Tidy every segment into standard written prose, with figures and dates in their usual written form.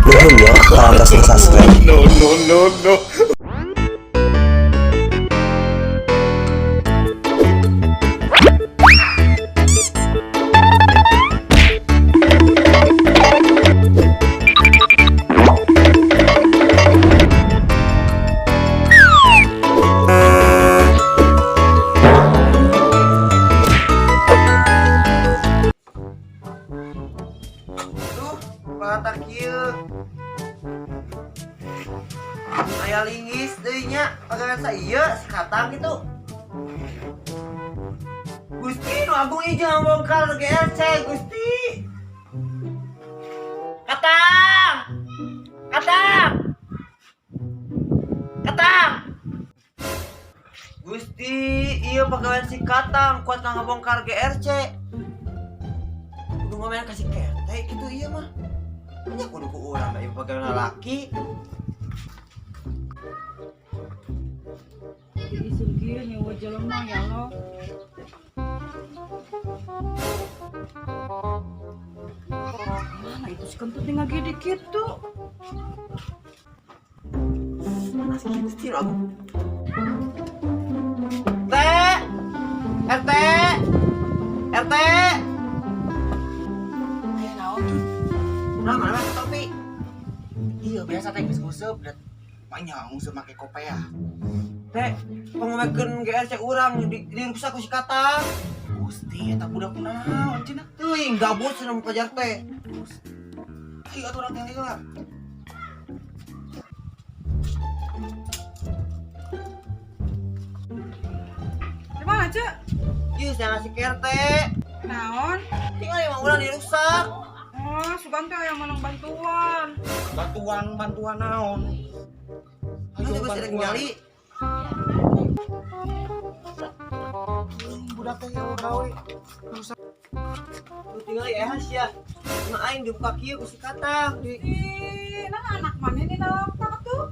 Nuhun ya parantos subscribe. No, no, no, no. Tuh, palatak kieu. Aya linggis deui nya, pagawean sa ieu si Katang gitu. Gusti nu agung ieu jangan bongkar GRC, Gusti. Katang! Katang! Katang! Gusti, iya pagawean si Katang kuat ngabongkar GRC. Kudu ngomen kasih kerte gitu iya mah. Banyak kudu ku urang da ieu pagawean lalaki. Isun kieu nyewa jelema ya Allah. Mana itu si kentut tinggal gede gitu. Mana sih Gusti nu agung. T RT RT. Aya naon tuh? Nah, mana mah topi? Iya biasa teh geus nguseup da banyak nguseup make kopea. Teh, pengomekeun GRC urang di diruksak ku si Katang. Gusti eta budak kunaon cenah? Teuing gabut cenah muka jar teh. Ayo atuh urang teh heula. Di mana, Cek? Ieu saya ngasih kerte. Naon? Tinggal emang urang dirusak. Oh, sugan teh aya menang bantuan. Bantuan bantuan naon? Ayo geus rek nyali. Budak teh yang gawe. Rusak. Lu tinggal ya sia. Nah aing dibuka kieu ku si Katang. Di Ih, nah anak mana ini dalam tak tuh?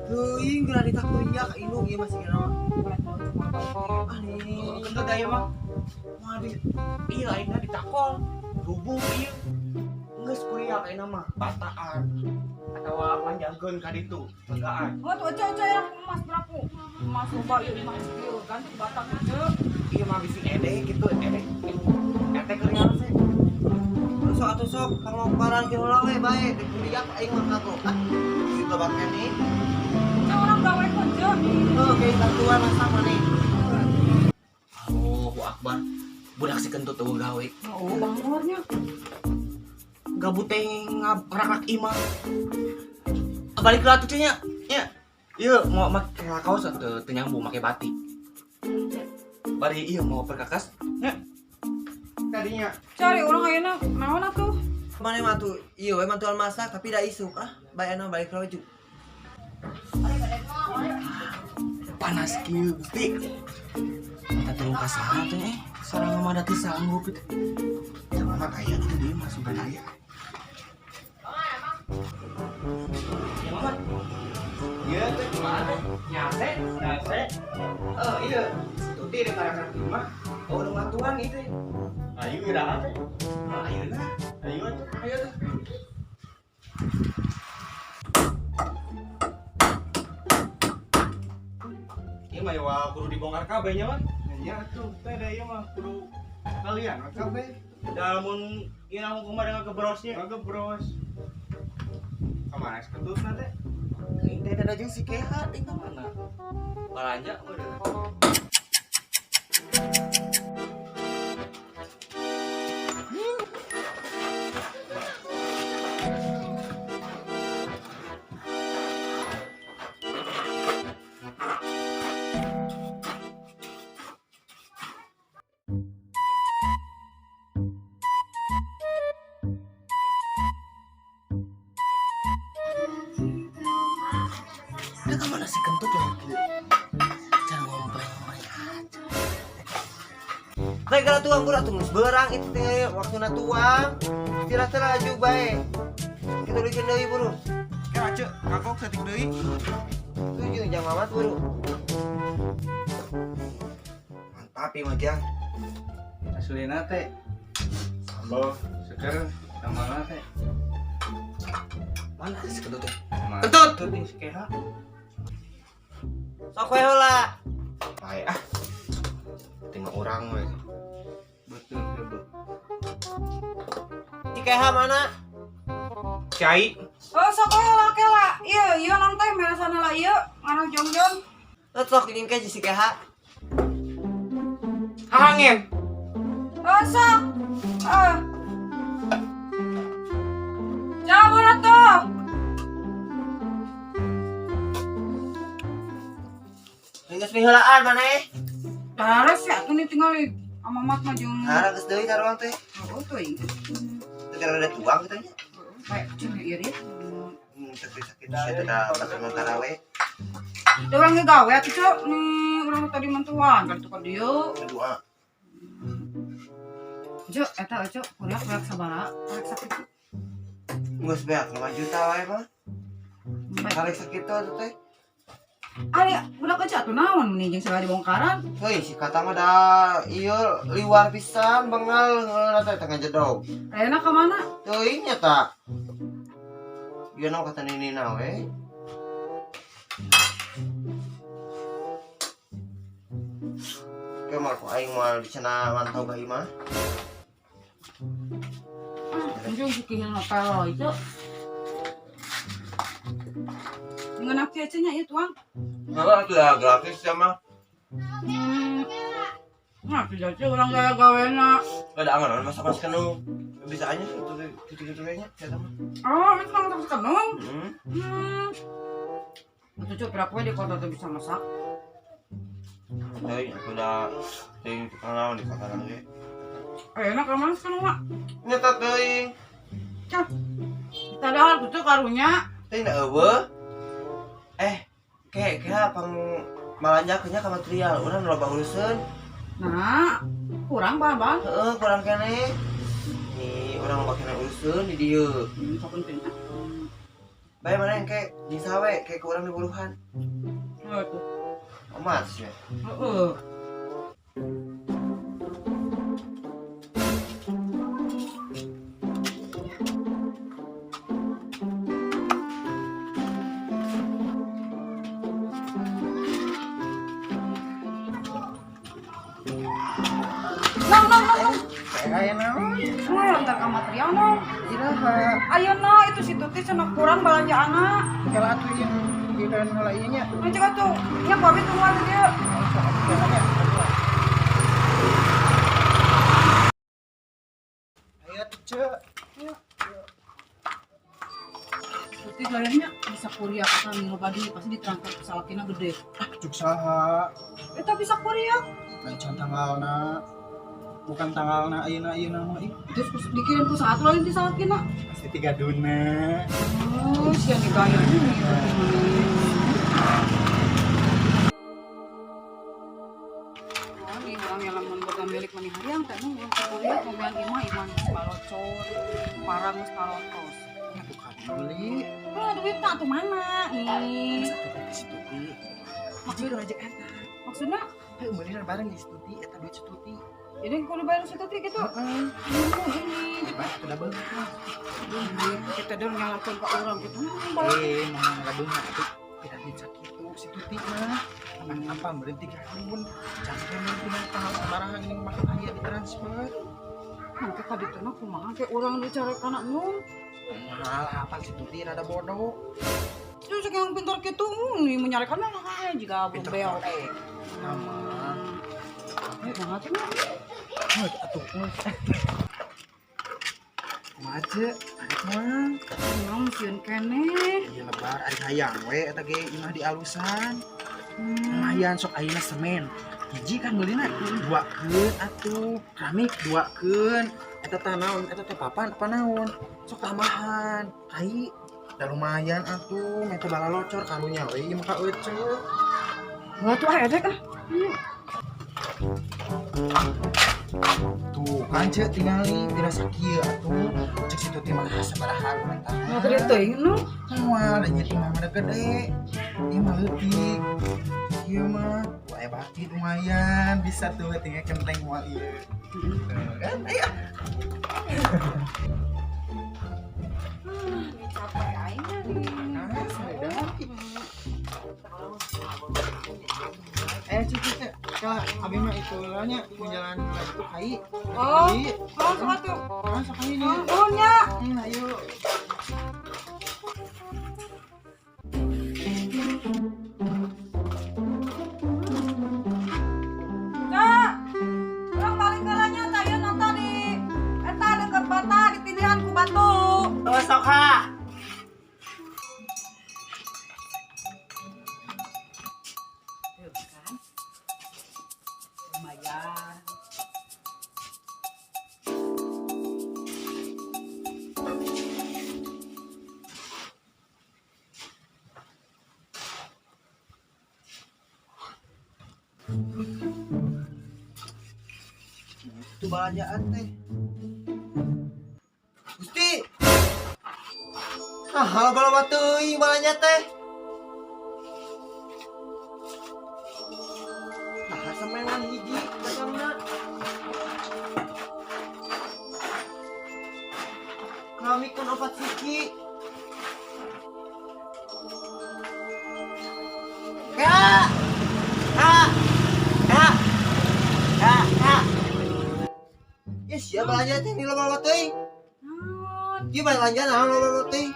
teuing geura ditakuriak ka indung ieu masih kena. Ah nih. Kentut aya mah. Wah di iya aingna ditakol. Rubung ieu. Geus kuriak ayeuna mah bataan atawa panjangkeun ka ditu legaan. Oh, tuh Cek, Cek yang emas berapa? Emas loba ieu emas ieu ganti batak Cek. Iya mah bisi ede gitu ede. Ete keur ngaran sih. Terus sok atuh sok pangongkaran kieu heula we bae dikuriak aing mah kagok. Ah, si loba keneh. Cek orang gawe kan, Cek. Heuh, kayak bantuan masak maneh. Allahu Akbar. Budak si kentut eueuh gawe. Oh, bangornya. Gabut teh ngabrak imah. Balik lah tuh nya. Nya. Ieu mau make kaos teu teu nyambung make batik. Bari ieu mau perkakas nya. Tadinya Cari orang ayeuna naon atuh? Maneh mah tuh ieu we bantuan masak tapi da isuk ah. Bae anu balik heula juk. Panas kieu Gusti. Minta tolong ka saha teh eh. Sarang mah da teu sanggup itu. Jangan mah aya gitu dia mah sugan aya. Ya Mamat. Iya teh kumaha teh? Nyate, nyate. Oh iya. Tuti rek karak imah. Oh nu ngatuan ieu teh. Ayo iraha teh. Ah ayeuna. Ayo atuh. Ayo tuh. Ieu mah wa kudu dibongkar kabeh nya mah. Iya atuh, teh da ieu mah kudu kalian we kabeh. Da lamun ieu namun kumaha dengan kebrosnya? Ngegebros. Kamana es kentutna teh? Aing teh da jeung si Keha teh ka mana? Balanja udah. Udah kemana si kentut ya? Cara ngompreng-ngompreng aja. Teh gara tuang gura tuh geus beurang itu teh waktuna tuang. Istirahat laju bae. Kita bikin deui buru. Kira cek, kagok setik deui. Tujuh jam amat buru. Mantap ieu mah jang. Aslina teh sambal seger sambalna teh. Mana si kentut teh? Kentut. Kentut nih si Keha. Sok we heula. Bae ah. Tengok orang we. Betul, betul. Si Keha mana? Cai. Oh, sok we heula kela. Ieu, ieu nanti meresan heula ieu, ngarah jongjon. Sok ini ke si Keha. Hangin. Oh, sok. Ah. Cabut atuh. Geus miheulaan maneh. Dares ya tuh nih tinggal amamat mah jeung. Nah, geus deui taruang teh. Oh, teuing. Teu ada tuang kitu nya. Kayak kecil irit. Sakit sia teh da batur taraweh. Teu urang ge gawe atuh, Cuk. Nih urang tadi mantuan kan tukar dieu. Kedua. Cuk, eta Cuk, kuriak-kuriak sabaraha? Karek sakitu. Geus beak 5 juta wae mah. Karek sakitu atuh teh. Ari budak aja atuh naon meni jeung segala dibongkaran. Heuy, si kata mah da ieu liwar pisan bengal ngeulna teh tengah jedog. Ayeuna ka mana? Teuing nya ta. Ieu naon kata ninina we. Ke mah ku aing moal dicenah mantau ka imah. Anjing si kihil hotel itu. Dengan aki aja nya ieu tuang. Heeh, atuh dah gratis ya mah. Nah, tidak sih orang gaya gawena. Ada angan masak masak kenu. Bisa aja gitu-gitu nya eta mah. Oh, itu mah masak kenung. Heeh. Atuh Cuk, berapa di kota tuh bisa masak? Teuing aku da teuing tukang naon di kota ge. Enak ka mana sekarang, Mak? Nyata teuing. Cah. Kita dahar gitu karunya. Teuing da eueuh. Ke pang malanjakeun nya ka material, urang loba uruseun. Nah, kurang bahan-bahan. Heeh, kurang keneh. Nih, urang loba keneh uruseun di dieu. Sok penting. Bae mana yang ke di sawe ke kurang di buruhan. Heeh tuh. Omat sih. Heeh. Nong, nong, nong, nong. Kayak naon? Wah, ntar ka material nong. Iraha. Ayeuna itu si Tuti cenah kurang belanjaanna. Kela atuh ieu kitu heula ieu nya. Nah, cek atuh. Nya ku abi tungguan di dieu. Ayo atuh, Cek. Tuti gayanya bisa kuliah kata loba duit pasti diterangkan salakina gede. Ah, cuk saha? Eta bisa kuliah. Lain can tanggalna. Bukan tanggalna ayeuna ayeuna mah ih. Terus dikirim ku saat lain di salakina. Pasti tiga duna. Oh, sia nih gaya ini. Oh, nih orang yang lamun boga milik mani hariang teh nu urang kuliah ngomean imah imah geus balocor, parang geus tarotos. Atuh ka beli. Oh, duit tak tuh mana? Ih. Satu duit si Tuti. Maksudnya aja eta. Maksudnya? Heuh, meuli bareng di si Tuti, eta duit si Tuti. Jadi kudu bayar si Tuti gitu. Heeh. Ini. Hebat atuh da beunghar mah. Kita dong nyalakan ke orang gitu. Mau nggak beunghar atuh. Tidak duit sakitu si Tuti mah. Apa berhenti kahun. Jangan berhenti tanggal sabaraha geuning mah aya ditransfer. Engke ka ditu mah kumaha ke urang nu cara kana nu. Mahal apa si Tuti rada bodoh. Terus yang pintar gitu, nih menyarikan lah aja juga Pintar bebel. Sama. Kumaha tuh? Oh, atuh. Kumaha ce? Arek mah. Urang sieun keneh. Iya lebar ari hayang we eta ge imah di alusan. Lumayan sok ayeuna semen. Hiji kan meulina duakeun atuh. Keramik duakeun. Eta tah naon? Eta teh papan apa naon? Sok tambahan. Kai da lumayan atuh, meh teh balalocor karunya we ieu mah ka euceuh. Wah tuh ah edek ah. Tuh kan cek tingali dirasa kieu atuh. Cek situ teh mah sabaraha urang tah. Nah, tadi teuing nu. Moal da nya imah mah gede. Ieu mah leutik. Ieu mah wah aya baki lumayan bisa tuh tinggal kenteng moal ieu. Kan ayo. Ini capek aing. itu nya jalan itu kai. Oh, oh sok atuh. Ah, sok ayo nih. Nuhun nya. Ayo. Cak, urang balik heula nya tah ieu nonton di eta deukeut bata ditindihan ku batu. Oh, sok ha. Tuh kan. Lumayan. Itu belanjaan teh. Gusti. Ah, loba-loba teuing balanja teh. Nah, semengan hiji dagangna. Keramik kan 4 siki. Kak. Kak. Kak. Kak, kak. Ya siapa belanja teh di loba-loba teuing. Naon? Ieu belanja naon loba-loba teuing.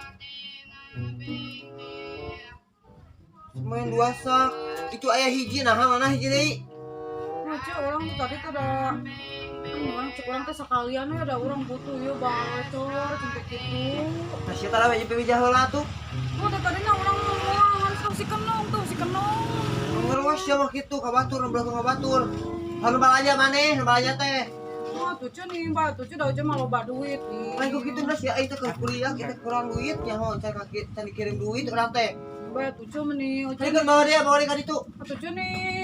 Main 2 sak. Itu aya hiji nah mana hiji deui? Nah, Cek, orang tuh tadi tuh ada orang cek orang teh sekalian we ada orang butuh ieu bacor cengkeh kitu. Nah, sia tara we jeung heula tuh. Oh, tadi na orang ngomong tuh si kenong tuh si kenong. Ngeruas sia mah kitu ka batur, belakang ka batur. Halu balanja maneh, balanja teh. Wah, tuh Cek nih, Mbak, tuh Cek da Cek mah loba duit nih. Lain ku kitu geus ya aing teh ke kuliah kita kurang duit nyaho can kaki can dikirim duit urang teh. Mbak, tuh Cek meni, Tadi kan bawa dia ka ditu. Tuh Cek nih,